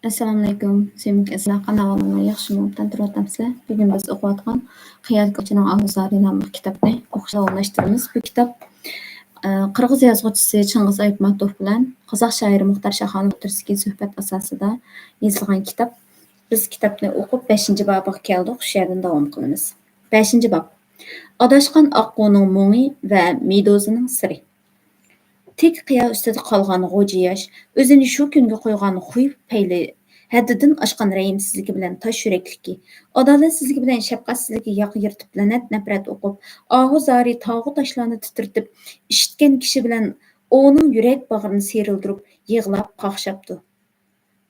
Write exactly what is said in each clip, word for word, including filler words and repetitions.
ئەسسالامۇئەلەيكۇم، سۆيۈملۈك ئەزىزلەر، قانداق ئەھۋالىڭلار، ياخشىمۇ؟ ئوبدان تۇرۇۋاتامسىلەر؟ بۈگۈن بىز ئوقۇۋاتقان خىيال كوچىنىڭ ئاھۇ زارى ناملىق كىتابنى ئوقۇشنى داۋاملاشتۇرىمىز. بۇ كىتاب، ئە، قىرغىز يازغۇچىسى چىڭگىز ئايتماتوف بىلەن قازاق شائىرى مۇختار شاخانوف ئوتتۇرىسىدىكى سۆھبەت ئاساسىدا يېزىلغان كىتاب. بىز كىتابنى ئوقۇپ، بەشىنچى بابىغا كەلدۇق، شۇ يەردىن داۋام قىلىمىز. بەشىنچى باب. ئاداشقان ئاققۇنىڭ مۇڭى ۋە مىدوزىنىڭ سىرى. تىك قىيا ئۈستىدە قالغان غوجا ياش ئۆزىنى شۇ كۈنگە قويغان خۇي پەيلى، ھەددىدىن ئاشقان رەھىمسىزلىكى بىلەن تاش يۈرەكلىكى، ئادالەتسىزلىكى بىلەن شەپقەتسىزلىكى ياقا يىرتىپ لەنەت-نەپرەت ئوقۇپ، ئاھۇ زارى تاغۇ تاشلارنى تىترىتىپ، ئىششىتكەن كىشى بىلەن ئوۋنىڭ يۈرەك باغرىنى سىيرىلدۇرۇپ يىغلاپ قاقشاپتۇ.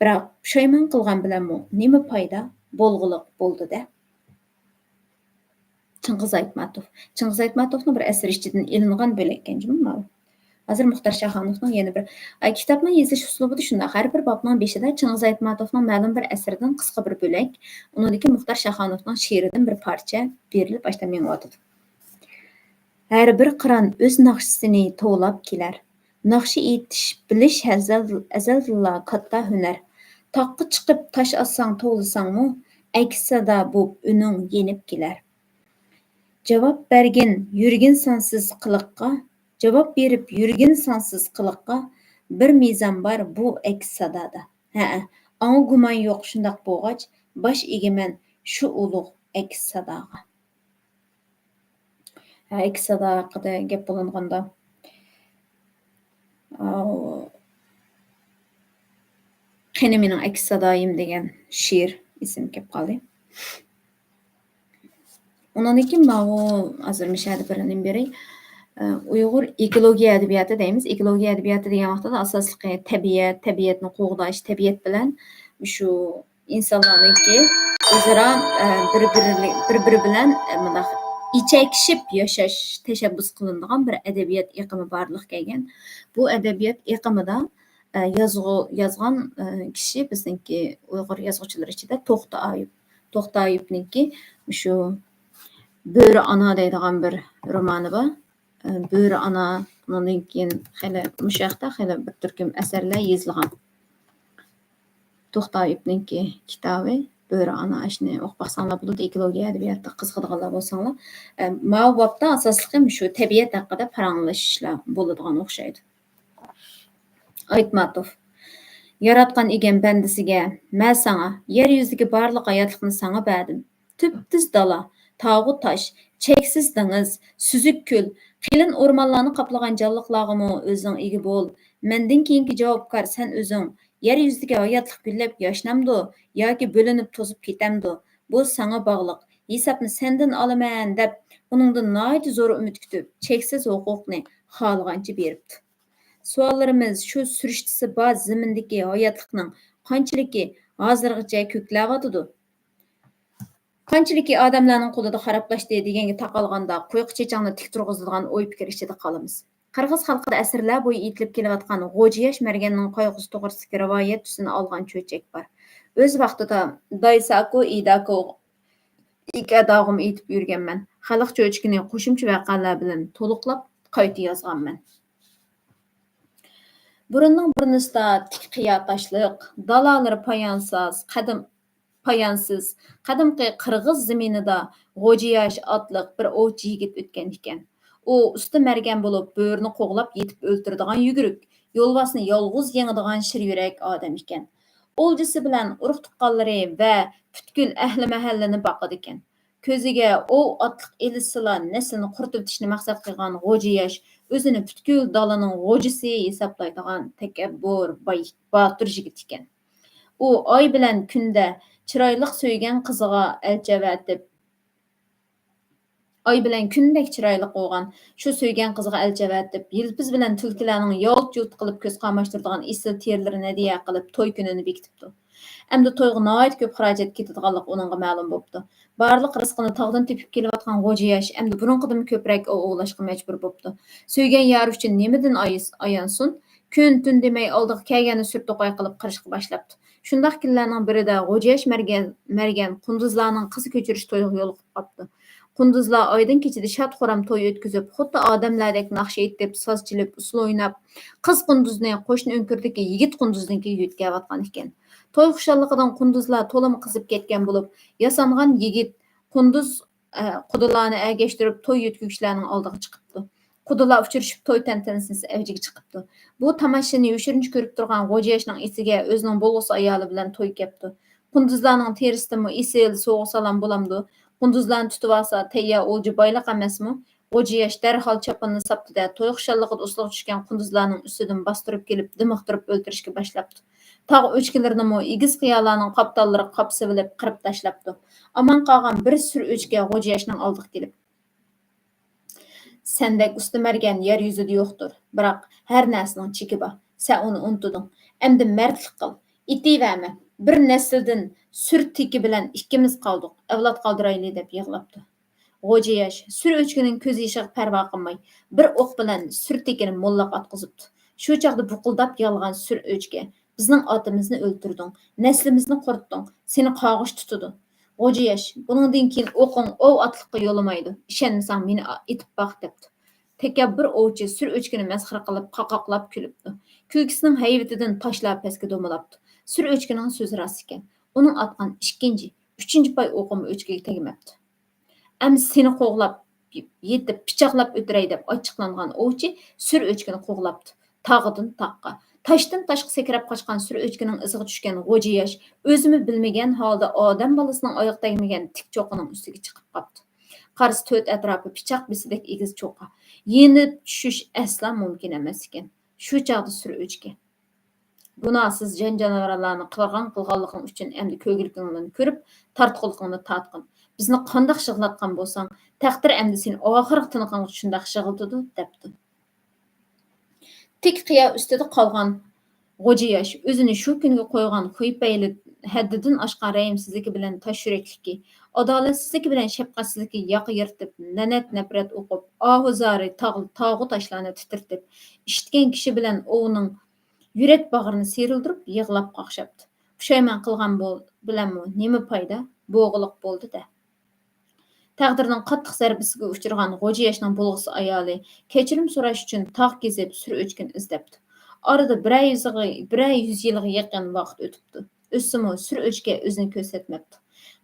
بىراق، پۇشايمان قىلغان بىلەنمۇ نېمە پايدا؟ بولغۇلۇق بولدى-دە. چىڭگىز ئايتماتوف. چىڭگىز ئايتماتوفنىڭ بىر ئەسىرى ئىچىدىن ئېلىنغان بۆلەككەن جۇمۇ ماۋۇ. ھازىر مۇختار شاخانوفنىڭ يەنە بىر، ئە، كىتابنىڭ يېزىلىش ئۇسلۇبىدا شۇنداق، ھەر بىر بابنىڭ بېشىدا چىڭگىز ئايتماتوفنىڭ مەلۇم بىر ئەسىرىدىن قىسقا بىر بۆلەك، ئۇنىڭدىن كېيىن مۇختار شاخانوفنىڭ شېئىرىدىن بىر پارچە بېرىلىپ، ئاشتا مېڭىۋاتىدۇ. ھەر بىر قىران ئۆز ناخشىسىنى توۋلاپ كېلەر. ناخشا ئېيتىش، بىلىش ھەزەل-، ئەزەلدىنلا كاتتا ھۈنەر. تاغقا چىقىپ تاش ئاتساڭ، توۋلىساڭمۇ، ئەكس سادا بوپ ئۈنۈڭ يېنىپ كېلەر. جاۋاب بەرگىن يۈرگىن سانسىز قىلىققا، جاۋاب بېرىپ يۈرگىن سانسىز قىلىققا، بىر مىزان بار بۇ ئەكس سادادا. ھەئە، ئاڭا گۇمان يوق شۇنداق بولغاچ، باش ئېگىمەن شۇ ئۇلۇغ ئەكس ساداغا. ھە، ئەكس سادا ھەققىدە گەپ بولۇنغاندا، ئاۋۇ، قېنى مېنىڭ ئەكس سادايىم دېگەن شېئىر ئېسىمگە كەپ قالدى. ئۇنىڭدىن كېيىن ماۋۇ ھازىر مۇشۇ يەردە بىر نېمە بېرەي. ئە، ئۇيغۇر ئېكولوگىيە ئەدەبىياتى دەيمىز. ئېكولوگىيە ئەدەبىياتى دېگەن ۋاقتىدا ئاساسلىقى تەبىئەت، تەبىئەتنى قوغداش، تەبىئەت بىلەن شۇ ئىنسانلارنىڭكى ئۆزئارا، ئە، بىر-بىرى، بىر-بىرى بىلەن، ئە، مۇنداق ئېچەكىشىپ ياشاش تەشەببۇس قىلىنىدىغان بىر ئەدەبىيات ئېقىمى بارلىققا كەلگەن. بۇ ئەدەبىيات ئېقىمىدا، ئە، يازغۇ-، يازغان، ئە، كىشى بىزنىڭكى ئۇيغۇر يازغۇچىلىرى ئىچىدە توختى ئايۇپ. توختى ئايۇپنىڭكى شۇ بۆرە ئانا دەيدىغان بىر رومانى بار. ئە، بۆرە ئانا، ئۇنىڭدىن كېيىن خېلى مۇشۇ ھەقتە خېلى بىر تۈركۈم ئەسەرلەر يېزىلغان. توختى ئايۇپنىڭكى كىتابى بۆرە ئانا، ئاشۇنى ئوقۇپ باقساڭلار بولىدۇ، ئېكولوگىيە ئەدەبىياتىغا قىزىقىدىغانلار بولساڭلار. ئە، ماۋۇ بابتا ئاساسلىقى مۇشۇ تەبىئەت ھەققىدە پاراڭلىشىشلار بولىدىغان ئوخشايدۇ. ئايتماتوف. ياراتقان ئىگەم بەندىسىگە، مەن ساڭا، يەر يۈزىدىكى بارلىق ھاياتلىقنى ساڭا بەردىم. تۈپتۈز دالا، تاغۇ تاش، چەكسىز دېڭىز، سۈزۈك كۆل، قېلىن ئورمانلارنى قاپلىغان جانلىقلارغىمۇ ئۆزۈڭ ئىگە بول. مەندىن كېيىنكى جاۋابكار سەن ئۆزۈڭ. يەر يۈزىدىكى ھاياتلىق گۈللەپ ياشنامدۇ ياكى بۆلۈنۈپ توزۇپ كېتەمدۇ؟ بۇ ساڭا باغلىق. ھېسابنى سەندىن ئالىمەن دەپ، ئۇنىڭدىن ناھايىتى زور ئۈمىد كۈتۈپ، چەكسىز ھوقۇقنى خالىغانچە بېرىپتۇ. سوئاللىرىمىز شۇ سۈرۈشتىسى بار زېمىندىكى ھاياتلىقنىڭ قانچىلىكى ھازىرغىچە كۆكلەۋاتىدۇ؟ قانچىلىكى ئادەملەرنىڭ قولىدا خارابلاشتى دېگەنگە تاقالغاندا، قويۇق چېچىڭنى تىك تۇرغۇزىدىغان ئوي پىكىر ئىچىدە قالىمىز. قىرغىز خەلقىدە ئەسىرلەر بويى ئېيتىلىپ كېلىۋاتقان غوجا ياش مەرگەننىڭ قايغۇسى توغرىسىدىكى رىۋايەت تۈسىنى ئالغان چۆچەك بار. ئۆز ۋاقتىدا دايساكو، ئىداكو، ئىكەداغۇم ئېيتىپ يۈرگەنمەن. خەلق چۆچىكىنى قوشۇمچە ۋەقەلەر بىلەن تولۇقلاپ قايتا يازغانمەن. بۇرۇننىڭ بۇرۇنىسىدا تىك قىيا تاشلىق، دالالىرى پايانسىز، قەدىم، پايانسىز، قەدىمكى قىرغىز زېمىنىدا غوجا ياش ئاتلىق بىر ئوۋچى يىگىت ئۆتكەن ئىكەن. ئۇ ئۇستا مەرگەن بولۇپ، بۆرىنى قوغلاپ يېتىپ ئۆلتۈرىدىغان يۈگۈرۈك، يولۋاسنى يالغۇز يېڭىدىغان شىر يۈرەك ئادەم ئىكەن. ئولجىسى بىلەن ئۇرۇق-تۇغقانلىرى ۋە پۈتكۈل ئەھلى مەھەللىنى باقىدىكەن. كۆزىگە ئوۋ ئاتلىق ئېلىشسىلا، نەسلىنى قۇرۇتۇۋېتىشنى مەقسەت قىلغان غوجا ياش ئۆزىنى پۈتكۈل دالىنىڭ غوجىسى ھېسابلايدىغان تەكەببۇر، باي-، باتۇر يىگىت ئىكەن. ئۇ ئاي بىلەن كۈندە چىرايلىق سۆيگەن قىزىغا ئەلچى ئەۋەتىپ، ئاي بىلەن كۈندەك چىرايلىق بولغان شۇ سۆيگەن قىزىغا ئەلچى ئەۋەتىپ، يىلپىز بىلەن تۈلكىلەرنىڭ يالت-يۇلت قىلىپ كۆز قاماشتۇرىدىغان ئېسىل تېرىلىرىنى ھەدىيە قىلىپ، توي كۈنىنى بېكىتىپتۇ. ئەمدى تويغا ناھايىتى كۆپ خىراجەت كېتىدىغانلىقى ئۇنىڭغا مەلۇم بوپتۇ. بارلىق رىزقىنى تاغدىن تېپىپ كېلىۋاتقان غوجا ياش ئەمدى بۇرۇنقىدىنمۇ كۆپرەك ئوۋ ئوۋلاشقا مەجبۇر بوپتۇ. سۆيگەن يارى ئۈچۈن نېمىدىن ئايس-، ئايانسۇن؟ كۈن-تۈن دېمەي ئالدىغا كەلگەننى سۈر توقاي قىلىپ قىرىشقا باشلاپتۇ. شۇنداق كۈنلەرنىڭ بىرىدە غوجا ياش مەرگەن، مەرگەن قۇندۇزلارنىڭ قىز كۆچۈرۈش تويىغا يولۇقۇپ قاپتۇ. قۇندۇزلار ئايدىڭ كېچىدە شاد-خۇرام توي ئۆتكۈزۈپ، خۇددى ئادەملەردەك ناخشا ئېيتىپ، ساز چېلىپ، ئۇسسۇل ئويناپ، قىز قۇندۇزنى قوشنا ئۆڭكۈردىكى يىگىت قۇندۇزنىڭكىگە يۆتكەۋاتقان ئىكەن. توي خۇشاللىقىدىن قۇندۇزلار تولىمۇ قىزىپ كەتكەن بولۇپ، ياسانغان يىگىت قۇندۇز، ئە، قۇدىلارنى ئەگەشتۈرۈپ توي يۆتكىگۈچىلەرنىڭ ئالدىغا چىقىپتۇ. قۇدىلار ئۇچرىشىپ توي تەنتەنىسى ئەۋجىگە چىقىپتۇ. بۇ تاماشىنى يوشۇرۇنچە كۆرۈپ تۇرغان غوجا ياشنىڭ ئېسىگە ئۆزىنىڭ بولغۇسى ئايالى بىلەن توي كەپتۇ. قۇندۇزلارنىڭ تېرىسىدىنمۇ ئېسىل سوۋغا سالام بولامدۇ؟ قۇندۇزلارنى تۇتۇۋالسا تەييار ئولجا بايلىق ئەمەسمۇ؟ غوجا ياش دەرھال چاپىنىنى ساپتۇ-دە، توي خۇشاللىقىدا ئۇسسۇلغا چۈشكەن قۇندۇزلارنىڭ ئۈستىدىن باستۇرۇپ كېلىپ، دىمىقتۇرۇپ ئۆلتۈرۈشكە باشلاپتۇ. تاغ ئۆچكىلىرىنىمۇ ئېگىز قىيالارنىڭ قاپتاللىرىغا قاپسىۋېلىپ قىرىپ تاشلاپتۇ. ئامان قالغان بىر سۈر ئۆچكە غوجا ياشنىڭ ئالدىغا كېلىپ، سەندەك ئۇستا مەرگەن يەر يۈزىدە يوقتۇر. بىراق ھەر نەرسىنىڭ چېكى بار. سەن ئۇنى ئۇنتۇدۇڭ. ئەمدى مەردلىك قىل. ئېتىۋەرمە. بىر نەسىلدىن سۈر تېكى بىلەن ئىككىمىز قالدۇق. ئەۋلاد قالدۇرايلى، دەپ يىغلاپتۇ. غوجا ياش سۈر ئۆچكىنىڭ كۆز يېشىغا پەرۋا قىلماي، بىر ئوق بىلەن سۈر تېكىنى موللاق ئاتقۇزۇپتۇ. شۇ چاغدا بۇقۇلداپ يالغان سۈر ئۆچكە، بىزنىڭ ئاتىمىزنى ئۆلتۈردۈڭ، نەسلىمىزنى قۇرۇتتۇڭ، سېنى قارغىش تۇتىدۇ. غوجا ياش، بۇنىڭدىن كېيىن ئوقۇڭ ئوۋ ئاتلىققا يولىمايدۇ، ئىشەنمىسەڭ مېنى ئېتىپ باق، دەپتۇ. تەكەببۇر ئوۋچى سۈر ئۆچكىنى مەسخىرە قىلىپ، قاقاقلاپ كۈلۈپتۇ. كۈلكىسىنىڭ ھەيۋىتىدىن تاشلار پەسكە دومىلاپتۇ. سۈر ئۆچكىنىڭ سۆزى راست ئىكەن. ئۇنىڭ ئاتقان ئىككىنچى، ئۈچىنچى پاي ئوقىمۇ ئۆچكىگە تەگمەپتۇ. ئەمدى سېنى قوغلاپ يېتىپ پىچاقلاپ ئۆتۈرەي، دەپ ئاچچىقلانغان ئوۋچى سۈر ئۆچكىنى قوغلاپتۇ. تاغدىن تاغقا، تاشتىن تاشقا سەكرەپ قاچقان سۈر ئۆچكىنىڭ ئىزىغا چۈشكەن غوجا ياش ئۆزىمۇ بىلمىگەن ھالدا ئادەم بالىسىنىڭ ئايىغى تەگمىگەن تىك چوققىنىڭ ئۈستىگە چىقىپ قاپتۇ. قارىسا تۆت ئەتراپى پىچاق بېسىدەك ئېگىز چوققا. يېنىپ چۈشۈش ئەسلا مۇمكىن ئەمەس ئىكەن. شۇ چاغدا سۈر ئۆچكە، گۇناھسىز جان-جانىۋارلارنى قىرغان قىلغانلىقىڭ ئۈچۈن ئەمدى كۆرگۈلۈكۈڭدىن كۆرۈپ، تارتقۇلۇقۇڭنى تارتقىن. بىزنى قانداق يىغلاتقان بولساڭ، تەقدىر ئەمدى سېنى ئاخىرقى تىنىقىڭغىچە شۇنداق يىغلىتىدۇ، دەپتۇ. تىك قىيا ئۈستىدە قالغان غوجا ياش ئۆزىنى شۇ كۈنگە قويغان خۇيپەيلى ھەددىدىن ئاشقان رەھىمسىزلىكى بىلەن تاش يۈرەكلىكى، ئادالەتسىزلىكى بىلەن شەپقەتسىزلىكى ياقا يىرتىپ، نەنەت-نەپرەت ئوقۇپ، ئاھۇ-زارى تاغ-، تاغۇ تاشلارنى تىترىتىپ، ئىشتكەن كىشى بىلەن ئوۋنىڭ يۈرەك باغرىنى سىيرىلدۇرۇپ يىغلاپ قاقشاپتۇ. پۇشايمان قىلغان بول-، بىلەنمۇ نېمە پايدا؟ بوغىلىق بولدى-دە. تەقدىرنىڭ قاتتىق زەربىسىگە ئۇچرىغان غوجا ياشنىڭ بولغۇسى ئايالى كەچۈرۈم سوراش ئۈچۈن تاغ كېزىپ، سۈر ئۆچكىنى ئىزدەپتۇ. ئارىدا بىرەر يۈز يىلغا، بىرەر يۈز يىلغا يېقىن ۋاقىت ئۆتۈپتۇ. ئۆتسىمۇ، سۈر ئۆچكە ئۆزىنى كۆرسەتمەپتۇ.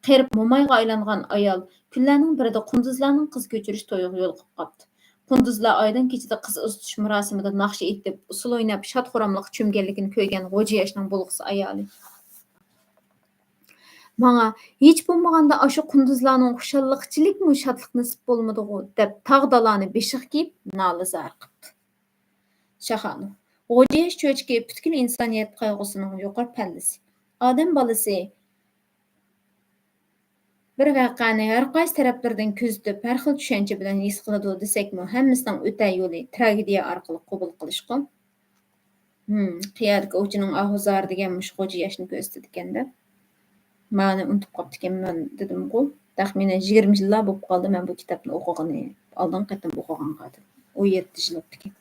قېرىپ مومايغا ئايلانغان ئايال كۈنلەرنىڭ بىرىدە قۇندۇزلارنىڭ قىز كۆچۈرۈش تويىغا يولۇقۇپ قاپتۇ. قۇندۇزلار ئايدىڭ كېچىدە قىز ئۇزىتىش مۇراسىمىدا ناخشا ئېيتىپ، ئۇسسۇل ئويناپ، شاد-خۇراملىققا چۆمگەنلىكىنى كۆرگەن غوجا ياشنىڭ بولغۇسى ئايالى، ماڭا ھېچ بولمىغاندا ئاشۇ قۇندۇزلارنىڭ خۇشاللىقىچىلىكمۇ شادلىق نېسىپ بولمىدىغۇ، دەپ تاغ-دالانى بېشىغا كىيىپ، نالە-زار قىپتۇ. شاخانوف. غوجا ياش چۆچىكى پۈتكۈل ئىنسانىيەت قايغۇسىنىڭ يۇقىرى پەللىسى. ئادەم بالىسى بىر ۋەقەنى ھەر قايسى تەرەپلىرىدىن كۆزىتىپ، ھەر خىل چۈشەنچە بىلەن ھېس قىلىدۇ دېسەكمۇ، ھەممىسىنىڭ ئۆتەر يولى تراگېدىيە ئارقىلىق قوبۇل قىلىشقۇ. ھىم، قىيادىكى ئوۋچىنىڭ ئاھۇ-زارى دېگەن مۇشۇ غوجا ياشنى كۆرسىتىدىكەن-دە. مانا ئۇنتۇپ قاپتىكەنمەن دېدىمغۇ. تەخمىنەن يىگىرمە يىللار بولۇپ قالدى مەن بۇ كىتابنى ئوقۇغىنى. ئالدىنقى قېتىم ئوقۇغانغا ئون يەتتە يىل بوپتىكەن.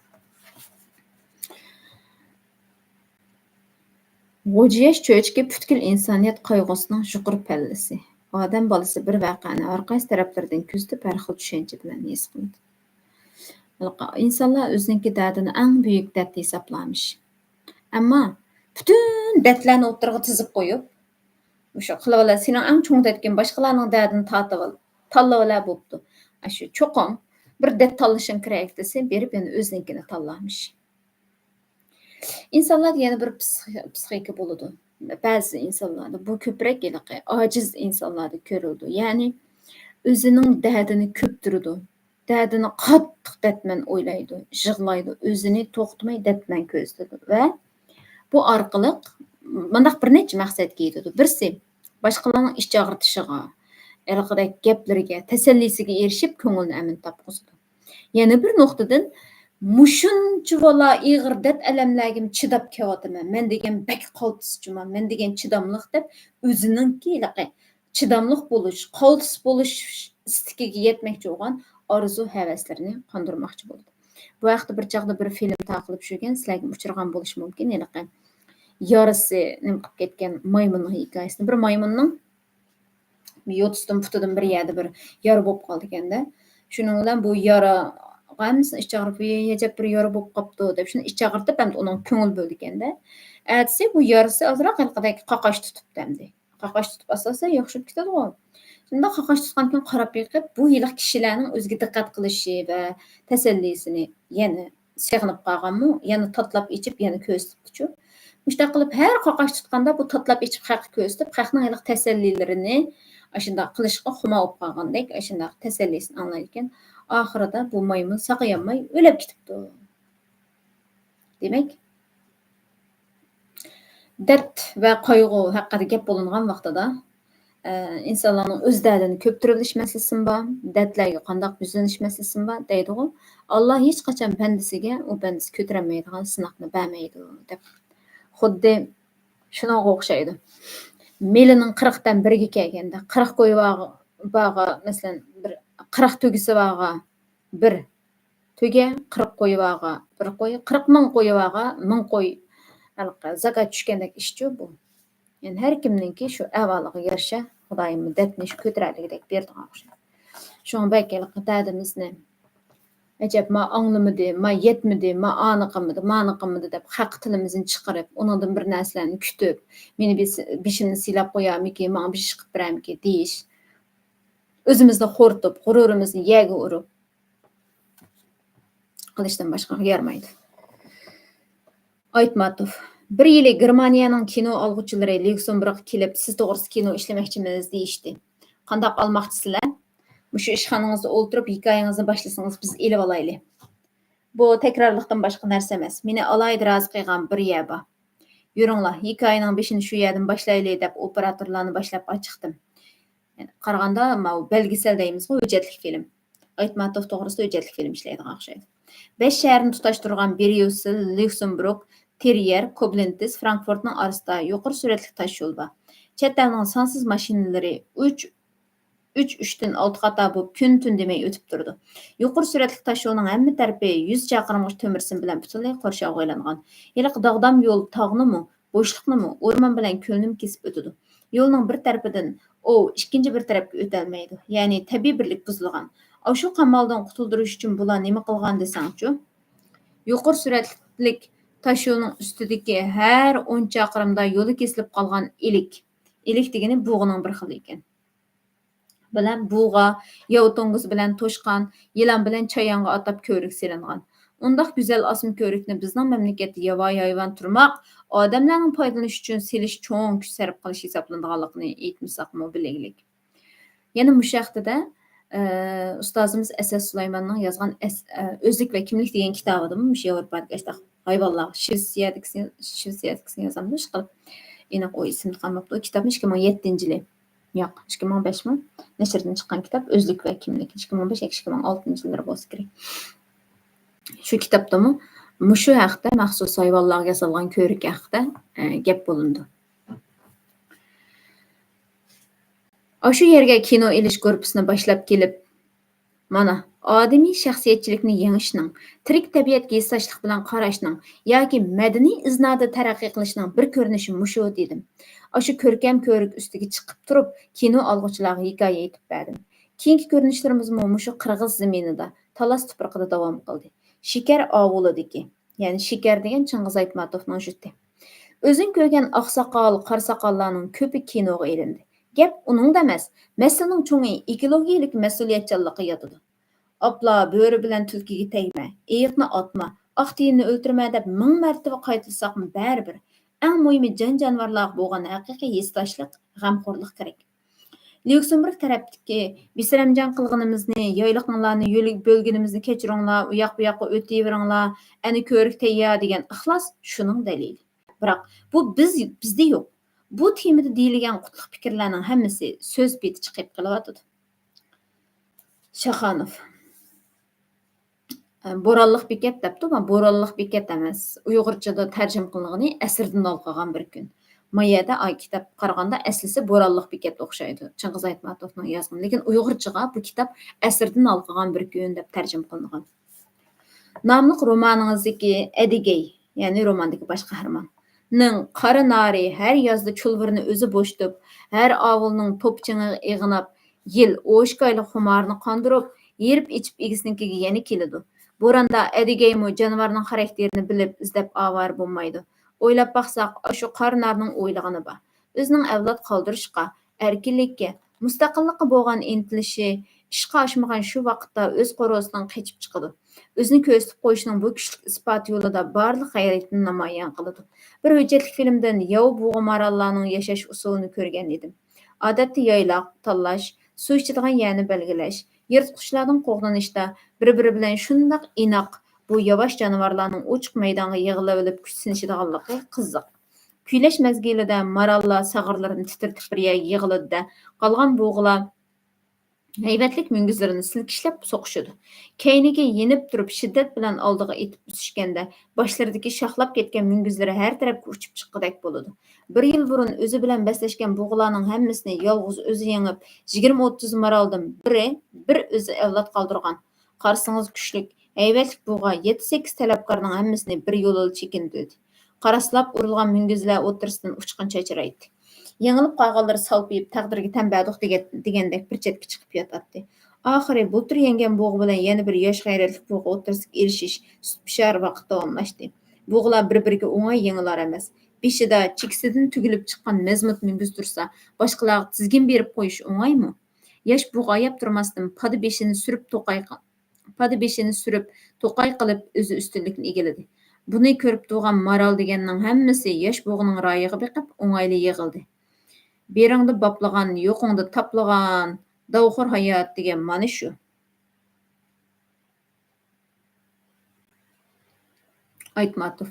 غوجا ياش چۆچىكى پۈتكۈل ئىنسانىيەت قايغۇسىنىڭ يۇقىرى پەللىسى. ئادەم بالىسى بىر ۋەقەنى ھەر قايسى تەرەپلىرىدىن كۆزىتىپ، ھەر خىل چۈشەنچە بىلەن ھېس قىلىدۇ. ئىنسانلار ئۆزىنىڭكى دەردىنى ئەڭ بۈيۈك دەرد ھېسابلارمىش. ئەمما پۈتۈن دەردلەرنى ئوتتۇرىغا تىزىپ قويۇپ، مۇشۇ قىلىۋالە، سېنىڭ ئەڭ چوڭ دەردىڭ، باشقىلارنىڭ دەردىنى تارتىۋال، تاللىۋالە بوپتۇ. ئاشۇ چوقۇم بىر دەرد تاللىشىڭ كېرەك دېسە، بېرىپ يەنە ئۆزىنىڭكىنى تاللارمىش. ئىنسانلاردا يەنە بىر پسىخ-، پسىخىكا بولىدۇ. بەزى ئىنسانلاردا بۇ كۆپرەك ھېلىقى ئاجىز ئىنسانلاردا كۆرۈلىدۇ. يەنى ئۆزىنىڭ دەردىنى كۆپتۈرىدۇ. دەردىنى قاتتىق دەتمەن ئويلايدۇ، يىغلايدۇ، ئۆزىنى توختىماي دەتمەن كۆرسىتىدۇ ۋە بۇ ئارقىلىق مۇنداق بىر نەچچە مەقسەتكە يېتىدۇ. بىرسى، باشقىلارنىڭ ئىچ ئاغرىتىشىغا، ھېلىقىدەك گەپلىرىگە، تەسەللىسىگە ئېرىشىپ، كۆڭلىنى ئەمىن تاپقۇزىدۇ. يەنە بىر نۇقتىدىن، مۇشۇنچىۋالا ئېغىر دەرد-ئەلەملەرگىمۇ چىداپ كېلىۋاتىمەن، مەن دېگەن بەك قالتىسچۇما، مەن دېگەن چىداملىق دەپ، ئۆزىنىڭكى ھېلىقى چىداملىق بولۇش، قالتىس بولۇش ئىستىكىگە يەتمەكچى بولغان ئارزۇ-ھەۋەسلىرىنى قاندۇرماقچى بولىدۇ. بۇ ھەقتە بىر چاغدا بىر فىلىم تارقىلىپ يۈرگەن، سىلەرگىمۇ ئۇچرىغان بولۇشى مۇمكىن، ھېلىقى يارىسى نېمە قىلىپ كەتكەن مايمۇننىڭ ھېكايىسىنى. بىر مايمۇننىڭ يوتىسىدىن، پۇتىدىن بىر يەردە بىر يارا بولۇپ قالىدىكەن-دە. شۇنىڭ بىلەن بۇ يارا ھەممىسىنى ئىچ ئاغرىپ، ۋىي، ئەجەب بىر يارا بولۇپ قاپتۇ دەپ، شۇنى ئىچ ئاغرىتىپ، ئەمدى ئۇنىڭ كۆڭۈل بۆلىدىكەندە. ئەتىسى بۇ يارىسى ئازراق ھېلىقىدەك قاقاش تۇتۇپتۇ ئەمدى. قاقاش تۇتۇپ ئاساسەن ياخشى بولۇپ كېتىدىغۇ. شۇنداق قاقاش تۇتقاندىكىن قاراپ بېقىپ، بۇ ھېلىقى كىشىلەرنىڭ ئۆزىگە دىققەت قىلىشى ۋە تەسەللىسىنى يەنە سېغىنىپ قالغانمۇ؟ يەنە تاتىلاپ ئېچىپ، يەنە كۆرسىتىپتىچۇ. مۇشۇنداق قىلىپ، ھەر قاقاش تۇتقاندا بۇ تاتىلاپ ئېچىپ خەققە كۆرسىتىپ، خەقنىڭ ھېلىقى تەسەللىلىرىنى ئاشۇنداق قىلىشقا خۇمار بولۇپ قالغاندەك، ئاشۇنداق تەسەللىسىنى ئاڭلايدىكەن. ئاخىرىدا بۇ مايمۇن ساقىيالماي ئۆلۈپ كېتىپتۇ. دېمەك، دەرد ۋە قايغۇ ھەققىدە گەپ بولۇنغان ۋاقتىدا، ئە، ئىنسانلارنىڭ ئۆز دەردىنى كۆپتۈرۈۋېلىش مەسىلىسىمۇ بار، دەردلەرگە قانداق يۈزلىنىش مەسىلىسىمۇ بار دەيدىغۇ. ئاللا ھېچقاچان بەندىسىگە ئۇ بەندىسى كۆتۈرەلمەيدىغان سىناقنى بەرمەيدۇ، دەپ. خۇددى شۇنىڭغا ئوخشايدۇ. مېلىنىڭ قىرىقتىن بىرگە كەلگەندە، قىرىق قويى بارغا، بارغا، مەسىلەن، بىر قىرىق تۆگىسى بارغا بىر تۆگە، قىرىق قويى بارغا بىر قوي، قىرىق مىڭ قويى بارغا مىڭ قوي، ھېلىقى زاكات چۈشكەندەك ئىشچۇ بۇ. يەنى ھەر كىمنىڭكى شۇ ئەھۋالىغا يارىشا خۇدايىم دەردنى شۇ كۆتۈرەلىگۈدەك بېرىدىغان ئوخشايدۇ. شۇڭا بەلكى ھېلىقى دەردىمىزنى، ئەجەب، ما ئاڭلىمىدى، ما يەتمىدى، ما ئانى قىلمىدى، مانى قىلمىدى دەپ خەق تىلىمىزنى چىقىرىپ، ئۇنىڭدىن بىر نەرسىلەرنى كۈتۈپ، مېنى بېس-، بېشىمنى سىلاپ قويارمىكى، ماڭا بىر ئىش قىلىپ بېرەرمىكى دېيىش. ئۆزىمىزنى خورىتىپ، غۇرۇرىمىزنى يەرگە ئۇرۇپ، قىلىشتىن باشقىغا يارىمايدۇ. ئايتماتوف، بىر يىلى گېرمانىيەنىڭ كىنو ئالغۇچىلىرى ليۇكسېمبۇرگغا كېلىپ، سىز توغرىسىدا كىنو ئىشلىمەكچىمىز دېيىشتى. قانداق ئالماقچىسىلەر؟ مۇشۇ ئىشخانىڭىزدا ئولتۇرۇپ ھېكايىڭىزنى باشلىسىڭىز، بىز ئېلىۋالايلى. بۇ تەكرارلىقتىن باشقا نەرسە ئەمەس. مېنى ئالاھىدە رازى قىلغان بىر يەر بار. يۈرۈڭلار، ھېكايىنىڭ بېشىنى شۇ يەردىن باشلايلى، دەپ ئوپېراتورلارنى باشلاپ چىقتىم. قارىغاندا، ماۋۇ بەلگىسەل دەيمىزغۇ، ھۆججەتلىك فىلىم. ئايتماتوف توغرىسىدا ھۆججەتلىك فىلىم ئىشلەيدىغان ئوخشايدۇ. بەش شەھەرنى تۇتاشتۇرغان بريۇسسېل، ليۇكسېمبۇرگ، تريېر، كوبلېنتس، فرانكفورتنىڭ ئارىسىدا يۇقىرى سۈرئەتلىك تاشيول بار. چەت ئەلنىڭ سانسىز ماشىنىلىرى ئۈچ، ئۈچ، ئۈچتىن ئالتە قاتار بولۇپ، كۈن-تۈن دېمەي ئۆتۈپ تۇرىدۇ. يۇقىرى سۈرئەتلىك تاشيولنىڭ ھەممە تەرىپى يۈز چاقىرىمغىچە تۆمۈر سىم بىلەن پۈتۈنلەي قورشاۋغا ئېلىنغان. ھېلىقى داغدام يول تاغنىمۇ، بوشلۇقنىمۇ، ئورمان بىلەن كۆلنىمۇ كېسىپ ئۆتىدۇ. يولنىڭ بىر تەرىپىدىن ئوۋ ئىككىنچى بىر تەرەپكە ئۆتەلمەيدۇ، يەنى تەبىئىي بىرلىك بۇزۇلغان. ئاشۇ قامالدىن قۇتۇلدۇرۇش ئۈچۈن بۇلار نېمە قىلغان دېسەڭچۇ؟ يۇقىرى سۈرئەتلىك تاشيولنىڭ ئۈستىدىكى ھەر ئون چاقىرىمدا يولى كېسىلىپ قالغان ئىلىك، ئىلىك دېگىنى بۇغىنىڭ بىر خىلى ئىكەن. بىلەن بۇغا، ياۋا توڭگۇز بىلەن توشقان، يىلان بىلەن چايانغا ئاتاپ كۆۋرۈك سېلىنغان. ئۇنداق گۈزەل ئاسما كۆۋرۈكنى بىزنىڭ مەملىكەتتە ياۋايى ھايۋان تۇرماق، ئادەملەرنىڭ پايدىلىنىشى ئۈچۈن سېلىش چوڭ كۈچ سەرپ قىلىش ھېسابلىنىدىغانلىقىنى ئېيتمىساقمۇ بىلىگلىك. يەنە مۇشۇ ھەقتىدە، ئە، ئۇستازىمىز ئەسەت سۇلايماننىڭ يازغان ئەس-، ئە، ئۆزلۈك ۋە كىملىك دېگەن كىتابىدىمۇ مۇشۇ ياۋروپادىكى ئاشۇنداق ھايۋانلار، شىۋېتسىيەدىكىسىنى، شىۋېتسىيەدىكىسىنى يازامدۇ، ئىشقىلىپ، ئېنىق ئۇ ئېسىمدە قالماپتۇ. ئۇ كىتابنى ئىككى مىڭ يەتتىنچى يىلى، ياق، ئىككى مىڭ بەشمۇ؟ نەشردىن چىققان كىتاب، ئۆزلۈك ۋە كىملىك. ئىككى مىڭ بەش ياكى ئىككى مىڭ ئالتىنچى يىللىرى بولسا كېرەك. شۇ كىتابتىمۇ مۇشۇ ھەقتە، مەخسۇس ھايۋانلارغا ياسالغان كۆۋرۈك ھەقتە، ئە، گەپ بولۇنىدۇ. ئاشۇ يەرگە كىنو ئېلىش گۇرۇپپىسىنى باشلاپ كېلىپ، مانا، ئادىمىي شەخسىيەتچىلىكنى يېڭىشنىڭ، تىرىك تەبىئەتكە ھېسداشلىق بىلەن قاراشنىڭ ياكى مەدەنىي ئىزنادا تەرەققىي قىلىشنىڭ بىر كۆرۈنۈشى مۇشۇ، دېدىم. ئاشۇ كۆركەم كۆۋرۈك ئۈستىگە چىقىپ تۇرۇپ، كىنو ئالغۇچىلارغا ھېكايە ئېيتىپ بەردىم. كېيىنكى كۆرۈنۈشلىرىمىزمۇ مۇشۇ قىرغىز زېمىنىدا، تالاس تۇپرىقىدا داۋام قىلدى. شېكەر ئاۋۇلىدىكى، يەنى شېكەر دېگەن چىڭگىز ئايتماتوفنىڭ يۇرتى. ئۆزۈڭ كۆرگەن ئاقساقال، قارا ساقاللارنىڭ كۆپى كىنوغا ئېلىندى. گەپ ئۇنىڭدا ئەمەس، مەسىلىنىڭ چوڭى ئېكولوگىيەلىك مەسئۇلىيەتچانلىققا ياتىدۇ. ئاپلا، بۆرە بىلەن تۈلكىگە تەگمە، ئېيىقنى ئاتما، ئاق تىيىننى ئۆلتۈرمە دەپ مىڭ مەرتىبە قايتىلىساقمۇ بەرىبىر، ئەڭ مۇھىمى جان-جانىۋارلارغا بولغان ھەقىقىي ھېسداشلىق، غەمخورلۇق كېرەك. ليۇكسېمبۇرگ تەرەپتىكى بىسەرەمجان قىلغىنىمىزنى، يايلىقىڭلارنى يۆلۈپ بۆلگىنىمىزنى كەچۈرۈڭلار، ئۇياق-بۇياققا ئۆتۈۋېرىڭلار، ئەنە كۆۋرۈك تەييار دېگەن ئىخلاس شۇنىڭ دەلىلى. بىراق، بۇ بىز، بىزدە يوق. بۇ تېمىدا دېيىلگەن قۇتلۇق پىكىرلەرنىڭ ھەممىسى سۆز پېتى چىقىپ قېلىۋاتىدۇ. شاخانوف. بورانلىق بېكەت دەپتۇ، بورانلىق بېكەت ئەمەس. ئۇيغۇرچىدا تەرجىمە قىلىنغىنى ئەسىردىن ھالقىغان بىر كۈن. ما يەردە ئاي كىتاب قارىغاندا ئەسلىسى بورانلىق بېكەت ئوخشايدۇ. چىڭگىز ئايتماتوفنىڭ يازغىنى. لېكىن ئۇيغۇرچىغا بۇ كىتاب ئەسىردىن ھالقىغان بىر كۈن دەپ تەرجىمە قىلىنغان. ناملىق رومانىڭىزدىكى ئەدىگەي، يەنى روماندىكى باش قەھرىمان، نىڭ قارا نارى ھەر يازدا چۇلۋۇرنى ئۆزى بوشىتىپ، ھەر ئاۋۇلنىڭ توپا چېڭىغا ئېغىناپ، يىل ئوشۇكايلىق خۇمارىنى قاندۇرۇپ، ھېرىپ ئېچىپ ئىگىسىنىڭكىگە يەنە كېلىدۇ. بوراندا ئەدىگەيمۇ جانىۋارنىڭ خاراكتېرىنى بىلىپ ئىزدەپ ئاۋارە بولمايدۇ. ئويلاپ باقساق، ئاشۇ قارا نارنىڭ ئويلىغىنى بار. ئۆزىنىڭ ئەۋلاد قالدۇرۇشقا، ئەركىنلىككە، مۇستەقىللىققا بولغان ئىنتىلىشى ئىشقا ئاشمىغان شۇ ۋاقىتتا ئۆز قورۇسىدىن قېچىپ چىقىدۇ. ئۆزىنى كۆرسىتىپ قويۇشنىڭ بۇ كۈچلۈك ئىسپاتى يولىدا بارلىق غەيرىتىنى نامايان قىلىدۇ. بىر ھۆججەتلىك فىلىمدىن ياۋا بۇغا ماراللارنىڭ ياشاش ئۇسۇلىنى كۆرگەن ئىدىم. ئادەتتە يايلاق تاللاش، سۇ ئىچىدىغان يەرنى بەلگىلەش، يىرتقۇچلاردىن قوغدىنىشتا بىر-بىرى بىلەن شۇنداق ئىناق، بۇ ياۋاش جانىۋارلارنىڭ ئوچۇق مەيدانغا يىغىلىۋېلىپ كۈچ سىنىشىدىغانلىقى قىزىق. كۈيلەش مەزگىلىدە ماراللار ساغرىلىرىنى تىترىتىپ بىر يەرگە يىغىلىدۇ-دە، قالغان بۇغىلار ھەيۋەتلىك مۈڭگۈزلىرىنى سىلكىشلەپ سوقۇشىدۇ. كەينىگە يېنىپ تۇرۇپ شىددەت بىلەن ئالدىغا ئېتىپ ئۈسۈشكەندە، باشلىرىدىكى شاخلاپ كەتكەن مۈڭگۈزلىرى ھەر تەرەپكە ئۇچۇپ چىققۇدەك بولىدۇ. بىر يىل بۇرۇن ئۆزى بىلەن بەسلەشكەن بۇغىلارنىڭ ھەممىسىنى يالغۇز ئۆزى يېڭىپ، يىگىرمە ئوتتۇز مارالدىن بىرى، بىر ئۆزى ئەۋلاد قالدۇرغان. قارىسىڭىز كۈچلۈك، ھەيۋەتلىك بۇغا يەتتە-سەككىز تەلەپكارنىڭ ھەممىسىنى بىر يولىلا چېكىندۈردى. قاراسلاپ ئۇرۇلغان مۈڭگۈزلەر ئوتتۇرىسىدىن ئۇچقۇن چاچرايتتى. يېڭىلىپ قالغانلىرى سالپىيىپ، تەقدىرگە تەن بەردۇق دېگەن-، دېگەندەك بىر چەتكە چىقىپ ياتاتتى. ئاخىرى بۇلتۇر يەڭگەن بۇغا بىلەن يەنە بىر ياش غەيرەتلىك بۇغا ئوتتۇرىسىدىكى ئېلىشىش سۈت پىشار ۋاقىت داۋاملاشتى. بۇغىلار بىر-بىرىگە ئوڭاي يېڭىلار ئەمەس. بېشىدا چېكىسىدىن تۈگۈلۈپ چىققان مەزمۇت مۈڭگۈز تۇرسا، باشقىلارغا تىزگىن بېرىپ قويۇش ئوڭايمۇ؟ ياش بۇغا ئاياپ تۇرماستىن پادا بېشىنى سۈرۈپ توقاي-، پادا بېشىنى سۈرۈپ، توقاي قىلىپ، ئۆزى ئۈستۈنلۈكنى ئىگىلىدى. بۇنى كۆرۈپ تۇرغان مارال دېگەننىڭ ھەممىسى ياش بۇغىنىڭ رايىغا بېقىپ، ئوڭايلا يىغىلدى. بېرىڭدا باپلىغان، يوقۇڭدا تاپلىغان، داۋخور ھايات دېگەن مانا شۇ. ئايتماتوف.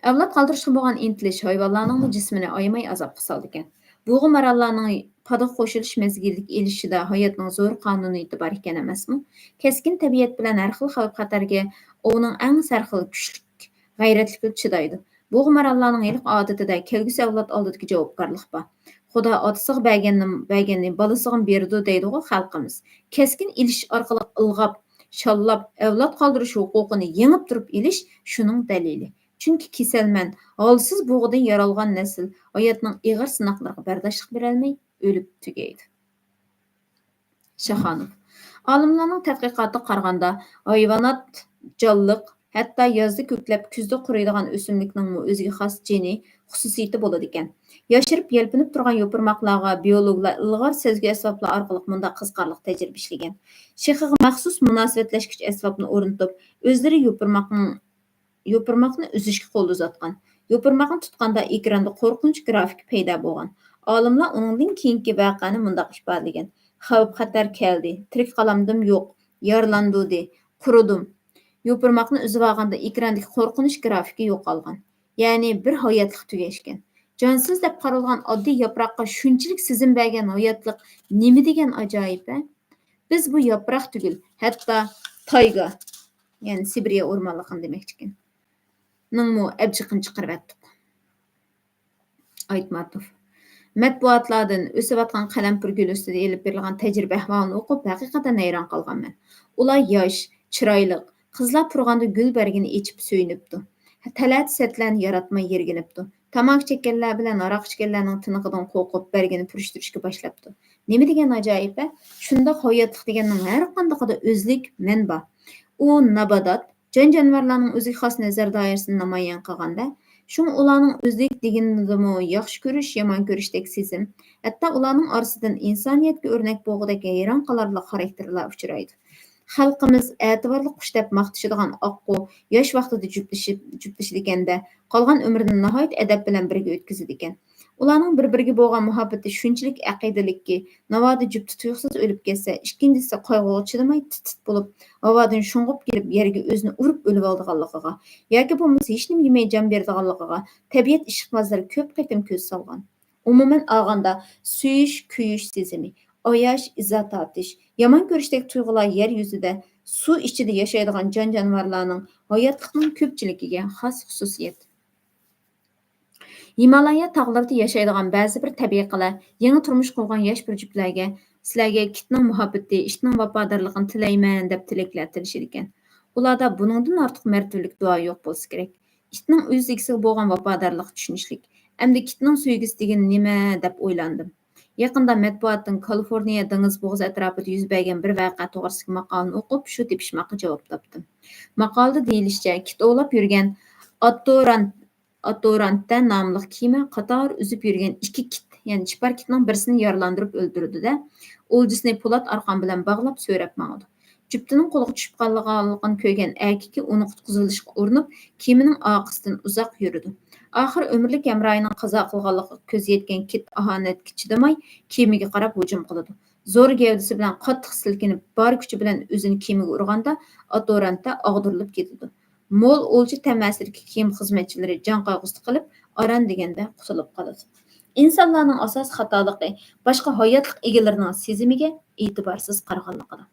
ئەۋلاد قالدۇرۇشقا بولغان ئىنتىلىش ھايۋانلارنىڭمۇ جىسمىنى ئايىماي ئازابقا سالىدىكەن. بۇغا ماراللارنىڭ پادا قوشۇلۇش مەزگىلىدىكى ئېلىشىشىدا ھاياتنىڭ زور قانۇنىيىتى بار ئىكەن ئەمەسمۇ؟ كەسكىن تەبىئەت بىلەن ھەر خىل خەۋپ-خەتەرگە ئوۋنىڭ ئەڭ سەرخىل، كۈچلۈك، غەيرەتلىكلا چىدايدۇ. بۇغا ماراللارنىڭ ھېلىقى ئادىتىدە كەلگۈسى ئەۋلاد ئالدىدىكى جاۋابكارلىق بار. خۇدا ئاتىسىغا بەرگەننى، بەرگەننى بالىسىغىمۇ بېرىدۇ دەيدىغۇ خەلقىمىز. كەسكىن ئېلىشىش ئارقىلىق ئىلغاپ، شاللاپ، ئەۋلاد قالدۇرۇش ھوقۇقىنى يېڭىپ تۇرۇپ ئېلىش شۇنىڭ دەلىلى. چۈنكى كېسەلمەن، ھالسىز بۇغىدىن يارالغان نەسىل ھاياتنىڭ ئېغىر سىناقلىرىغا بەرداشلىق بېرەلمەي ئۆلۈپ تۈگەيدۇ. شاخانوف. ئالىملارنىڭ تەتقىقاتىغا قارىغاندا، ھايۋانات، جانلىق، ھەتتا يازدا كۆكلەپ، كۈزدە قۇرۇيدىغان ئۆسۈملۈكنىڭمۇ ئۆزىگە خاس جېنى، خۇسۇسىيىتى بولىدىكەن. ياشىرىپ يەلپۈنۈپ تۇرغان يوپۇرماقلارغا بىيولوگلار ئىلغار سەزگۈ ئەسۋابلار ئارقىلىق مۇنداق قىزىقارلىق تەجرىبە ئىشلىگەن. شېخىغا مەخسۇس مۇناسىۋەتلەشكۈچ ئەسۋابنى ئورنىتىپ، ئۆزلىرى يوپۇرماقنىڭ، يوپۇرماقنى ئۈزۈشكە قول ئۇزاتقان. يوپۇرماقنى تۇتقاندا ئېكراندا قورقۇنچ گرافىكى پەيدا بولغان. ئالىملار ئۇنىڭدىن كېيىنكى ۋەقەنى مۇنداق ئىپادىلىگەن: خەۋپ-خەتەر كەلدى، تىرىك قالامدىم يوق، يارىلاندۇ دى، قۇرۇدۇم. يوپۇرماقنى ئۈزۈۋالغاندا ئېكراندىكى قورقۇنچ گرافىكى يوقالغان. يەنى بىر ھاياتلىق تۈگەشكەن. جانسىز دەپ قارالغان ئاددىي ياپراققا شۇنچىلىك سېزىم بەرگەن ھاياتلىق نېمە دېگەن ئاجايىپ ھە؟ بىز بۇ ياپراق تۈگۈل، ھەتتا تايگا، يەنى سىبىرىيە ئورمانلىقىنى دېمەكچىكەن، نىڭمۇ ئەبجىقىنى چىقىرىۋەتتۇق. ئايتماتوف. مەتبۇئاتلاردىن ئۆسۈۋاتقان قەلەمپۇر گۈلى ئۈستىدە ئېلىپ بېرىلغان تەجرىبە ئەھۋالىنى ئوقۇپ، ھەقىقەتەن ھەيران قالغانمەن. ئۇلار ياش، چىرايلىق، قىزلار پۇرىغاندا گۈل بەرگىنى ئېچىپ سۆيۈنۈپتۇ. تەلەتە سەتلەرنى ياراتماي يىرگىنىپتۇ. تاماكا چەككەنلەر بىلەن ھاراق ئىچكەنلەرنىڭ تىنىقىدىن قورقۇپ، بەرگىنى پۈرۈشتۈرۈشكە باشلاپتۇ. نېمە دېگەن ئاجايىپ ھە؟ شۇنداق ھاياتلىق دېگەننىڭ ھەر قاندىقىدا ئۆزلۈك، مەن بار. ئۇ نابادات، جان-جانىۋارلارنىڭ ئۆزىگە خاس نەزەر دائىرىسىنى نامايان قىلغاندا، شۇڭا ئۇلارنىڭ ئۆزلۈك دېگىنىدىمۇ ياخشى كۆرۈش، يامان كۆرۈشتەك سېزىم، ھەتتا ئۇلارنىڭ ئارىسىدىن ئىنسانىيەتكە ئۆرنەك بولغۇدەك ھەيران قالارلىق خاراكتېرلار ئۇچرايدۇ. خەلقىمىز ئەتىۋارلىق قۇش دەپ ماختىشىدىغان ئاققۇ ياش ۋاقتىدا جۈپلىشىپ، جۈپلىشىدىكەن-دە، قالغان ئۆمرىنى ناھايىتى ئەدەپ بىلەن بىرگە ئۆتكۈزىدىكەن. ئۇلارنىڭ بىر-بىرىگە بولغان مۇھەببىتى شۇنچىلىك ئەقىدىلىككى، ناۋادا جۈپتى تۇيۇقسىز ئۆلۈپ كەتسە، ئىككىنچىسى قايغۇغا چىدىماي تىت-تىت بولۇپ، ھاۋادىن شۇڭغۇپ كېلىپ يەرگە ئۆزىنى ئۇرۇپ ئۆلۈۋالىدىغانلىقىغا ياكى بولمىسا ھېچنېمە يېمەي جان بېرىدىغانلىقىغا تەبىئەت ئىشقىبازلىرى كۆپ قېتىم كۆز سالغان. ئومۇمەن ئالغاندا، سۆيۈش، كۆيۈش سېزىمى، ئاياش، ئىزا تارتىش، يامان كۆرۈشتەك تۇيغۇلار يەر يۈزىدە سۇ ئىچىدە ياشايدىغان جان-جانىۋارلارنىڭ ھاياتلىقنىڭ كۆپچىلىكىگە خاس خۇسۇسىيەت. ھىمالايا تاغلىرىدا ياشايدىغان بەزى بىر تەبىئىي قەلە يېڭى تۇرمۇش قۇرغان ياش بىر جۈپلەرگە، سىلەرگە كىتنىڭ مۇھەببىتى، ئىتنىڭ ۋاپادارلىقىنى تىلەيمەن دەپ تىلەكلەر تىلىشىدىكەن. ئۇلاردا بۇنىڭدىن ئارتۇق مەرتىۋىلىك دۇئا يوق بولسا كېرەك. ئىتنىڭ ئۆز ئىگىسىگە بولغان ۋاپادارلىقى چۈشىنىشلىك. ئەمدى كىتنىڭ سۆيگۈسى دېگىنى نېمە دەپ ئويلاندىم. يېقىندا مەتبۇئاتتىن كالىفورنىيە دېڭىز بوغۇزى ئەتراپىدا يۈز بەرگەن بىر ۋەقە توغرىسىدىكى ماقالىنى ئوقۇپ، شۇ تېپىشماققا جاۋاب تاپتىم. ماقالىدە دېيىلىشىچە، كىت ئوۋلاپ يۈرگەن ئاتوران-، ئاتورانتە ناملىق كېمە قاتار ئۈزۈپ يۈرگەن ئىككى كىت، يەنى چىپار كىتنىڭ بىرسىنى يارىلاندۇرۇپ ئۆلتۈرىدۇ-دە، ئولجىسىنى پولات ئارقان بىلەن باغلاپ سۆرەپ ماڭىدۇ. جۈپتىنىڭ قولىغا چۈشۈپ قالغانلىقىنى كۆرگەن ئەركىكى ئۇنى قۇتقۇزۇۋېلىشقا ئۇرۇنۇپ، كېمىنىڭ ئارقىسىدىن ئۇزاق يۈرىدۇ. ئاخىر ئۆمۈرلۈك ھەمراھىنىڭ قازا قىلغانلىقىغا كۆزى يەتكەن كىت ئاھانەتكە چىدىماي، كېمىگە قاراپ ھۇجۇم قىلىدۇ. زور گەۋدىسى بىلەن قاتتىق سىلكىنىپ، بار كۈچى بىلەن ئۆزىنى كېمىگە ئۇرغاندا، ئاتورانتە ئاغدۇرۇلۇپ كېتىدۇ. مول ئولجا تەمەسىدىكى كېمە خىزمەتچىلىرى جان قايغۇسىدا قېلىپ، ئاران دېگەندە قۇتۇلۇپ قالىدۇ. ئىنسانلارنىڭ ئاساسىي خاتالىقى باشقا ھاياتلىق ئىگىلىرىنىڭ سېزىمىگە ئېتىبارسىز قارىغانلىقىدا.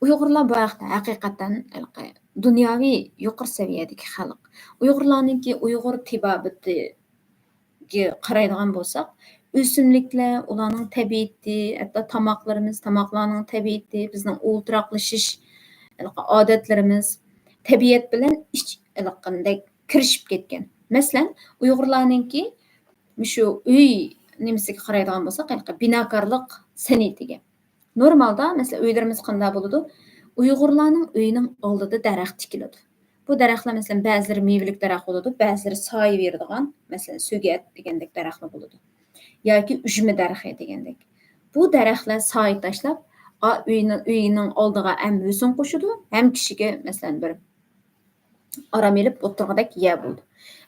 ئۇيغۇرلار بۇ ھەقتە ھەقىقەتەن ھېلىقى دۇنياۋى يۇقىرى سەۋىيەدىكى خەلق. ئۇيغۇرلارنىڭكى ئۇيغۇر تېبابىتىگە قارايدىغان بولساق، ئۆسۈملۈكلەر، ئۇلارنىڭ تەبىئىتى، ھەتتا تاماقلىرىمىز، تاماقلارنىڭ تەبىئىتى، بىزنىڭ ئولتۇراقلىشىش ھېلىقى ئادەتلىرىمىز تەبىئەت بىلەن ئىچ-، ھېلىقىندەك كىرىشىپ كەتكەن. مەسىلەن، ئۇيغۇرلارنىڭكى مۇشۇ ئۆي نېمىسىگە قارايدىغان بولساق، ھېلىقى بىناكارلىق سەنئىتىگە. نورمالدا، مەسىلەن، ئۆيلىرىمىز قانداق بولىدۇ؟ ئۇيغۇرلارنىڭ ئۆيىنىڭ ئالدىدا دەرەخ تىكىلىدۇ. بۇ دەرەخلەر، مەسىلەن، بەزىلىرى مېۋىلىك دەرەخ بولىدۇ، بەزىلىرى سايە بېرىدىغان، مەسىلەن، سۆگەت دېگەندەك دەرەخلەر بولىدۇ. ياكى ئۈجمە دەرىخى دېگەندەك. بۇ دەرەخلەر سايە تاشلاپ، ئا، ئۆينىڭ، ئۆينىڭ ئالدىغا ھەم ھۆسن قوشىدۇ، ھەم كىشىگە، مەسىلەن، بىر ئارام ئېلىپ ئولتۇرغۇدەك يەر بولىدۇ.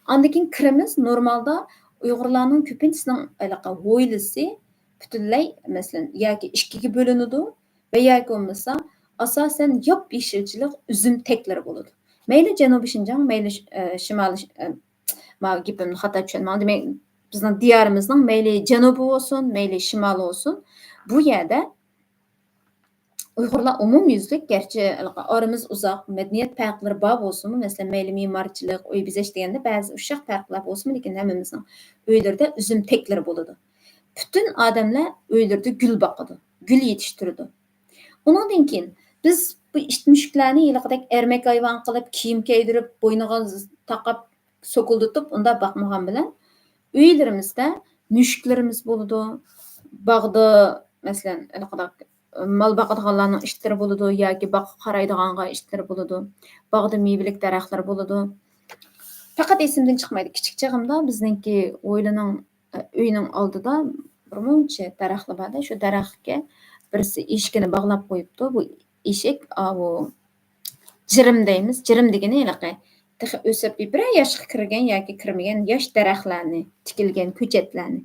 ئاندىن كېيىن كىرىمىز، نورمالدا ئۇيغۇرلارنىڭ كۆپىنچىسىنىڭ ھېلىقى ھويلىسى پۈتۈنلەي، مەسىلەن، ياكى ئىككىگە بۆلۈنىدۇ ۋە ياكى بولمىسا، ئاساسەن ياپيېشىلچىلىق ئۈزۈم تەكلىرى بولىدۇ. مەيلى جەنۇبىي شىنجاڭ، مەيلى ش-، ئە، شىمالىي ش-، ئە، ماۋۇ گېپىمنى خاتا چۈشەنمەڭ. دېمەك، بىزنىڭ دىيارىمىزنىڭ مەيلى جەنۇبى بولسۇن، مەيلى شىمالى بولسۇن، بۇ يەردە ئۇيغۇرلار ئومۇميۈزلۈك، گەرچە ئارىمىز ئۇزاق، مەدەنىيەت پەرقلىرى بار بولسىمۇ، مەسىلەن، مەيلى مېمارچىلىق، ئۆي بېزەش دېگەندە بەزى ئۇششاق پەرقلەر بولسىمۇ، لېكىن ھەممىمىزنىڭ ئۆيلىرىدە ئۈزۈم تەكلىرى بولىدۇ. پۈتۈن ئادەملەر ئۆيلىرىدە گۈل باقىدۇ، گۈل يېتىشتۈرىدۇ. ئۇنىڭدىن كېيىن بىز بۇ ئىت مۈشۈكلەرنى ھېلىقىدەك ئەرمەك ھايۋان قىلىپ، كىيىم كىيدۈرۈپ، بوينىغا تاقاپ، سوكۇلدىتىپ، ئۇنداق باقمىغان بىلەن، ئۆيلىرىمىزدە مۈشۈكلىرىمىز بولىدۇ. باغدا، مەسىلەن، ھېلىقىداق مال باقىدىغانلارنىڭ ئىتلىرى بولىدۇ ياكى باغقا قارايدىغانغا ئىتلىرى بولىدۇ. باغدا مېۋىلىك دەرەخلەر بولىدۇ. پەقەت ئېسىمدىن چىقمايدۇ. كىچىك چېغىمدا بىزنىڭكى ھويلىنىڭ، ئۆينىڭ ئالدىدا بىر مۇنچە دەرەخلەر بار-دە، شۇ دەرەخكە بىرسى ئېشىكىنى باغلاپ قويۇپتۇ. بۇ ئېشەك، ئاۋۇ جىرىم دەيمىز. جىرىم دېگىنى ھېلىقى تېخى ئۆسۈپ بىرەر ياشقا كىرگەن ياكى كىرمىگەن ياش دەرەخلەرنى، تىكىلگەن كۆچەتلەرنى.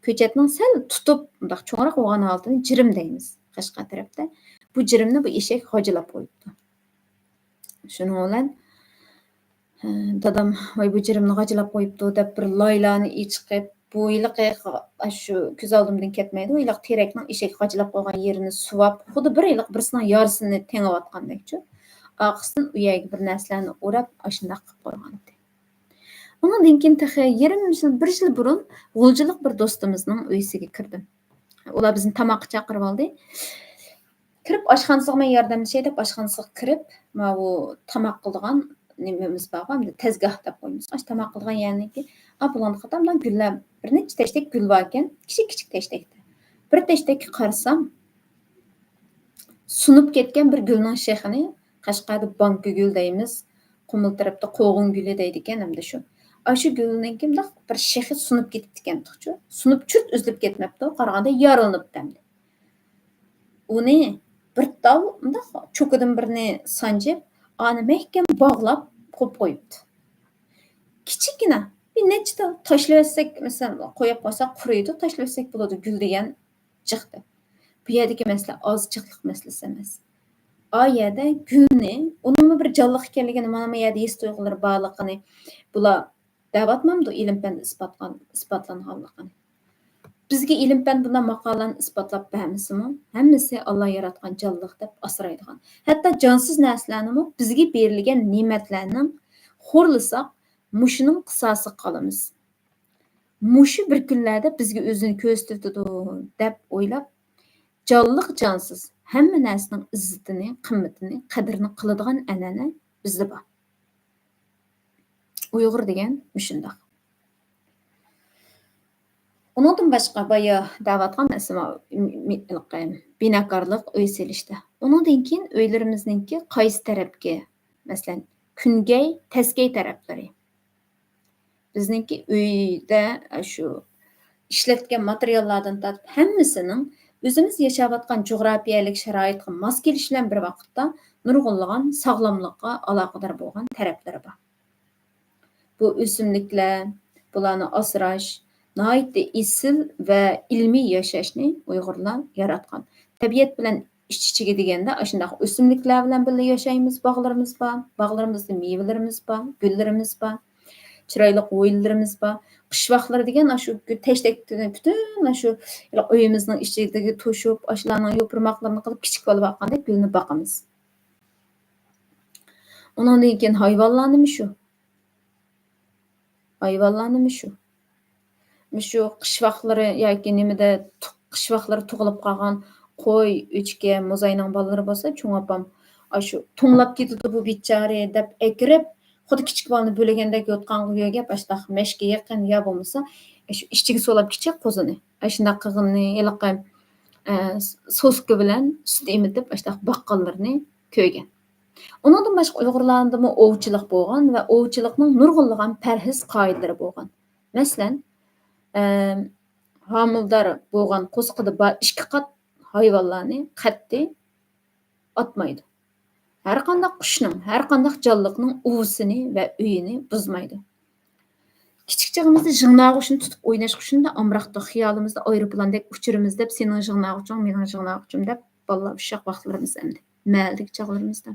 كۆچەتنىڭ سەل تۇتۇپ، مۇنداق چوڭراق بولغان ھالىتىنى جىرىم دەيمىز قەشقەر تەرەپتە. بۇ جىرىمنى بۇ ئېشەك غاجىلاپ قويۇپتۇ. شۇنىڭ بىلەن، ھە، دادام، «ۋاي، بۇ جىرىمنى غاجىلاپ قويۇپتۇ» دەپ، بىر لايلانى ئېچىقىپ، بۇ ھېلىقى، ئاشۇ كۆز ئالدىمدىن كەتمەيدۇ، ھېلىقى تېرەكنىڭ ئېشەك غاجىلاپ قويغان يېرىنى سۇۋاپ، خۇددى بىر ھېلىقى بىرسىنىڭ يارىسىنى تېڭىۋاتقاندەكچۇ. ئارقىسىدىن ئۇ يەرگە بىر نەرسىلەرنى ئوراپ، ئاشۇنداق قىلىپ قويغانىدى. ئۇنىڭدىن كېيىن تېخى يېرىم يىل، بىر يىل بۇرۇن غۇلجىلىق بىر دوستىمىزنىڭ ئۆيىسىگە كىردىم. ئۇلار بىزنى تاماققا چاقىرىۋالدى. كىرىپ، ئاشخانىسىغا مەن ياردەملىشەي دەپ، ئاشخانىسىغا كىرىپ، ماۋۇ تاماق قىلىدىغان نېمىمىز بارغۇ، ئەمدى تەزگاھ دەپ قويىمىز. ئاشۇ تاماق قىلىدىغان يەرنىڭكى، ئا، بۇلارنىڭ قاتارىدا گۈللەر، بىر نەچچە تەشتەك گۈل باركەن، كىچىك كىچىك تەشتەكتە. بىر تەشتەككە قارىسام، سۇنۇپ كەتكەن بىر گۈلنىڭ شېخىنى، قەشقەردە بانكا گۈل دەيمىز، قۇمۇل تەرەپتە قوغۇن گۈلى دەيدىكەن ئەمدى شۇ. ئاشۇ گۈلنىڭكى مۇنداق بىر شېخى سۇنۇپ كېتىپتىكەنتۇقچۇ. سۇنۇپ چۇرت ئۈزۈلۈپ كەتمەپتۇ، قارىغاندا يارىلىنىپتۇ ئەمدى. ئۇنى بىر تال مۇنداق چوكىدىن بىرنى سانجىپ، ئانى مەھكەم باغلاپ قويۇپ قويۇپتۇ. كىچىككىنە بىر نەچچە تال تاشلىۋەتسەك، مەسىلەن، قويۇپ قويساق قۇرۇيدۇ، تاشلىۋەتسەك بولىدۇ، گۈل دېگەن جىق دەپ. بۇ يەردىكى مەسىلە ئاز جىقلىق مەسىلىسى ئەمەس. ئا يەردە گۈلنى، ئۇنىڭمۇ بىر جانلىق ئىكەنلىكىنى، مانا بۇ يەردە ھېس تۇيغۇلىرى بارلىقىنى بۇلار دەۋاتمامدۇ، ئىلىم پەن ئىسپاتقان-، ئىسپاتلانغانلىقىنى. بىزگە ئىلىم پەن بۇنداق ماقالىلەرنى ئىسپاتلاپ بەرمىسىمۇ، ھەممىسى ئاللا ياراتقان جانلىق دەپ ئاسرايدىغان. ھەتتا جانسىز نەرسىلەرنىمۇ بىزگە بېرىلگەن نېمەتلەرنىڭ خورلىساق، مۇشۇنىڭ قىساسىغا قالىمىز. مۇشۇ بىر كۈنلەردە بىزگە ئۆزىنى كۆرسىتىۋېتىدۇ دەپ ئويلاپ، جانلىق جانسىز ھەممە نەرسىنىڭ ئىززىتىنى، قىممىتىنى، قەدرىنى قىلىدىغان ئەنئەنە بىزدە بار. ئۇيغۇر دېگەن مۇشۇنداق. ئۇنىڭدىن باشقا بايا دەۋاتقان مەسىلە، م-، م-، بىناكارلىق، ئۆي سېلىشتا. ئۇنىڭدىن كېيىن ئۆيلىرىمىزنىڭكى قايسى تەرەپكە، مەسىلەن، كۈنگەي، تەسكەي تەرەپلىرى. بىزنىڭكى ئۆيدە شۇ ئىشلەتكەن ماتېرىياللاردىن تارتىپ ھەممىسىنىڭ ئۆزىمىز ياشاۋاتقان جۇغراپىيەلىك شارائىتقا ماس كېلىشى بىلەن بىر ۋاقىتتا نۇرغۇنلىغان ساغلاملىققا ئالاقىدار بولغان تەرەپلىرى بار. بۇ ئۆسۈملۈكلەر، بۇلارنى ئاسراش ناھايىتى ئېسىل ۋە ئىلمىي ياشاشنى ئۇيغۇرلار ياراتقان. تەبىئەت بىلەن ئىچ-ئىچىگە دېگەندە، ئاشۇنداق ئۆسۈملۈكلەر بىلەن بىللە ياشايمىز، باغلىرىمىز بار، باغلىرىمىزدا مېۋىلىرىمىز بار، گۈللىرىمىز بار، چىرايلىق ھويلىلىرىمىز بار. قىش ۋاقىتلىرى دېگەن ئاشۇ تەشتەك پۈتۈن ئاشۇ ئۆيىمىزنىڭ ئىچىدىگە توشۇپ، ئاشۇلارنىڭ يوپۇرماقلىرىنى قىلىپ كىچىك بالا باققاندەك گۈلنى باقىمىز. ئۇنىڭدىن كېيىن ھايۋانلارنىمۇ شۇ. ھايۋانلارنىمۇ شۇ. مۇشۇ قىش ۋاقىتلىرى ياكى نېمىدە تۇ-، قىش ۋاقىتلىرى تۇغۇلۇپ قالغان قوي، ئۆچكە، موزاينىڭ بالىلىرى بولسا، چوڭ ئاپام، «ئاشۇ توڭلاپ كېتىدۇ بۇ بىچارە» دەپ ئەكىرىپ، خۇددى كىچىك بالىنى بۆلگەندەك يوتقانغا يۆگەپ، ئاشۇنداق مەشكە يېقىن يا بولمىسا، شۇ ئىچىگە سولاپ كىچىك قوزىنى. ئاشۇنداق قىلغىنىنى ھېلىقى، ئە، سوسكا بىلەن سۈت ئېمىتىپ، ئاشۇنداق باققانلىرىنى كۆرگەن. ئۇنىڭدىن باشقا ئۇيغۇرلاردىمۇ ئوۋچىلىق بولغان ۋە ئوۋچىلىقنىڭ نۇرغۇنلىغان پەرھىز قائىدىلىرى بولغان. مەسىلەن، ئە، ھامىلىدار بولغان قورسىقىدا بار ئىككى قات ھايۋانلارنى قەتئىي ئاتمايدۇ. ھەر قانداق قۇشنىڭ، ھەر قانداق جانلىقنىڭ ئۇۋىسىنى ۋە ئۆيىنى بۇزمايدۇ. كىچىك چېغىمىزدا ژىڭناغۇچنى تۇتۇپ ئويناشقا شۇنداق ئامراقتۇق، خىيالىمىزدا ئايروپىلاندەك ئۇچىرىمىز دەپ، «سېنىڭ ژىڭناغۇچۇڭ، مېنىڭ ژىڭناغۇچۇم» دەپ، بالىلار ئۇششاق ۋاقىتلىرىمىز ئەمدى. مەھەللىدىكى چاغلىرىمىزدا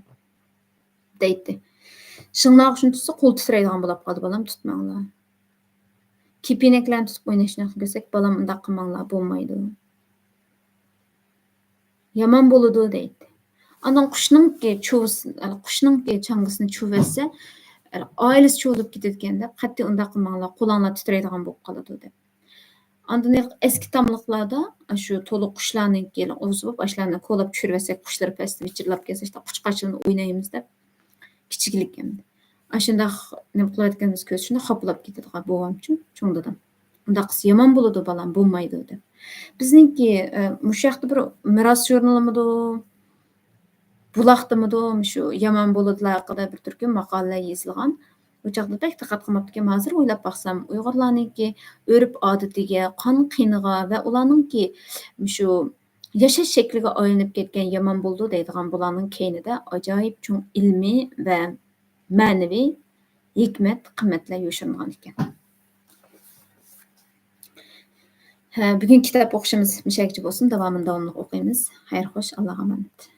دەيتتى. ژىڭناغۇچنى تۇتسا، قول تىترەيدىغان بولاپ قالدى، «بالام، تۇتماڭلار.» كېپىنەكلەرنى تۇتۇپ ئويناشنى كۆرسەك، «بالام، ئۇنداق قىلماڭلار، بولمايدۇ. يامان بولىدۇ» دەيتتى. ئاندىن قۇشنىڭكى چۇۋىسى-، قۇشنىڭكى چاڭگىسىنى چۇۋەتسە، ئائىلىسى چۇۋۇلۇپ كېتىدىكەن دەپ، «قەتئىي ئۇنداق قىلماڭلار، قولۇڭلار تىترەيدىغان بولۇپ قالىدۇ» دەپ. ئاندىن ئەسكى تاملىقلاردا شۇ تولا قۇشلارنىڭكى ئۇۋىسى بولۇپ، ئاشۇلارنى كولاپ چۈشۈرۈۋەتسەك، قۇشلىرى پەستە ۋىچىرلاپ كەلسە، «قۇشقاچىلىرىنى ئوينايمىز» دەپ، كىچىكلىك ئەمدى. ئاشۇنداق نېمە قىلىۋەتكىنىمىزنى كۆرسە، شۇنداق خاپىلاپ كېتىدىغان بوۋامچۇ، چوڭ دادام. «ئۇنداق قىلسا يامان بولىدۇ، بالام، بولمايدۇ» دەپ. بىزنىڭكى، ئە، مۇشۇ ياقتا بىر مىراس ژۇرنىلىمىدۇ، بۇلاقتىمىدۇ، مۇشۇ يامان بولىدىلار ھەققىدە بىر تۈركۈم ماقالىلەر يېزىلغان. ئۇ چاغدا بەك دىققەت قىلماپتىكەن. ھازىر ئويلاپ باقسام، ئۇيغۇرلارنىڭكى ئۆرپ-ئادىتىگە، قان-قېنىغا ۋە ئۇلارنىڭكى مۇشۇ ياشاش شەكلىگە ئايلىنىپ كەتكەن «يامان بولىدۇ» دەيدىغان بۇلارنىڭ كەينىدە ئاجايىپ چوڭ ئىلمىي ۋە مەنىۋى ھېكمەت، قىممەتلەر يوشۇرۇنغان ئىكەن. ھە، بۈگۈن كىتاب ئوقۇشىمىز مۇشەگىچە بولسۇن. داۋامىنى داۋاملىق ئوقۇيمىز. خەير خوش، ئاللاغا ئامانەت.